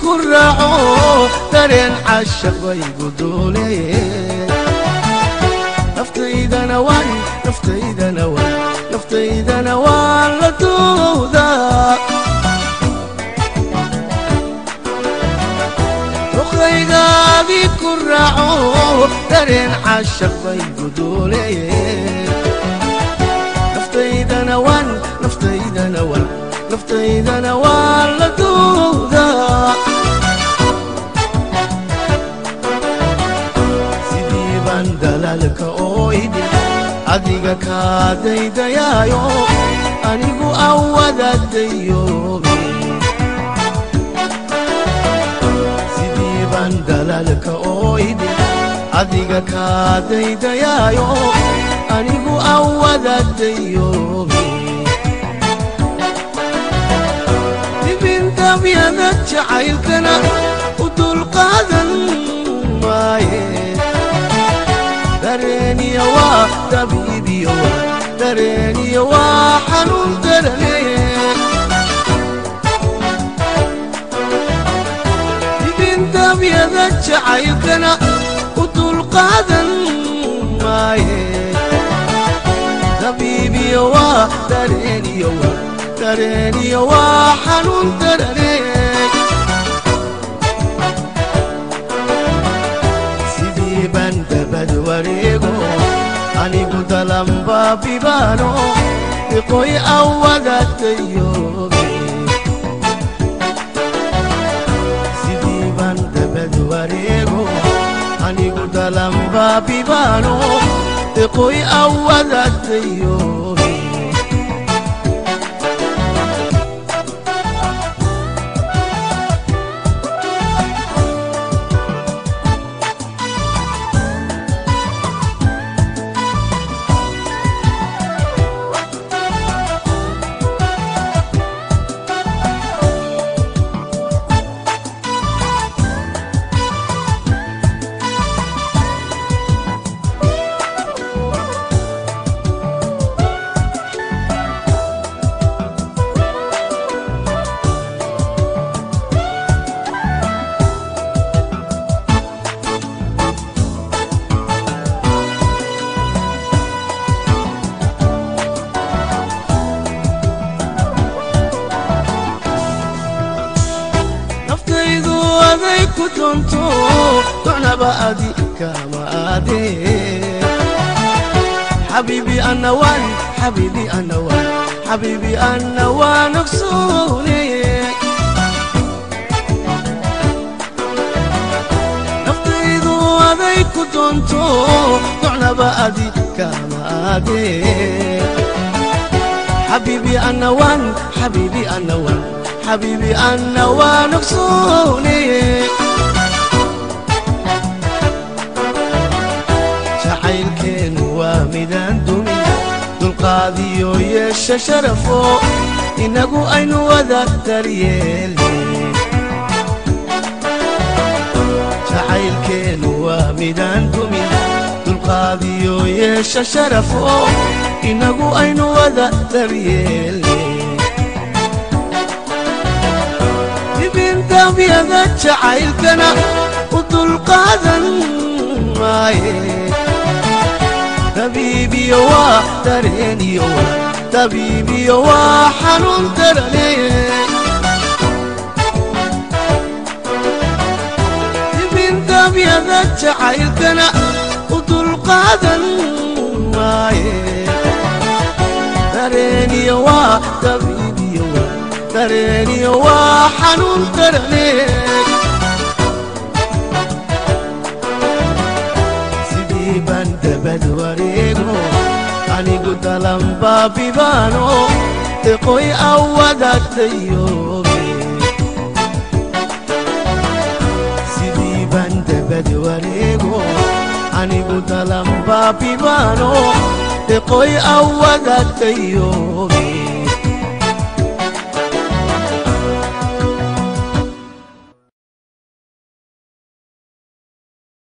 ku raaco dareen caashaq bay guduulee naftaydana waan naftaydana waan naftaydana waan la duudaa ruqaygaadii ku raaco dareen caashaq bay guduulee naftaydana waan naftaydana waan naftaydana waan la duudaa sidii baan dalaalka oo idin adiga kaadaydayaayo anigu aan wadaadayoobe sidii baan dalaalka oo idin adiga kaadaydayaayo anigu aan wadaadayoobe dibindabyada jacaylkana u dulqaadan maaye dareeniya waa dabiibiyo waa dareeniya waa xanuun darane dibindabyada jacaylkana u dulqaadan maaye dabiibiyo waa dareeniyo waa dareeniyo waa xanuun darane sidii baan dabad wareego anigu dalamba bibaano iqoy aan wadaadayoobe sidii baan dabad wareego anigu dalamba bibaano iqoy aan wadaadayoobe naftaydu aday ku doonto docnaba adi kama aadee xabiibi ana waan xabiibi ana waan xabiibi ana waan ogsoone naftaydu aday ku doonto docnaba adi kama aadee xabiibi ana waan xabiibi ana waan xabiibi ana waan ogsoone jacaylkeenu waa midaan dumin dulqaadiyo yeesha sharafo inagu aynu wada daryeelne jacaylkeenu waa midaan dumin dulqaadiyo yeesha sharafo inagu aynu wada daryeelne dibindabyada jacaylkana u dulqaadan maaye dabiibiyo waa dareeniyo waa dabiibiyo waa xanuun darane dibindabyada jacaylkana u dulqaadan maaye dareeniyo waa dabiibiyo waa dareeniyo waa xanuun darane sidii baan dabad wareego anigu dalamba bibaano iqoy aan wadaadayoobe sidii baan dabad wareego anigu dalamba bibaano iqoy aan wadaadayoobe.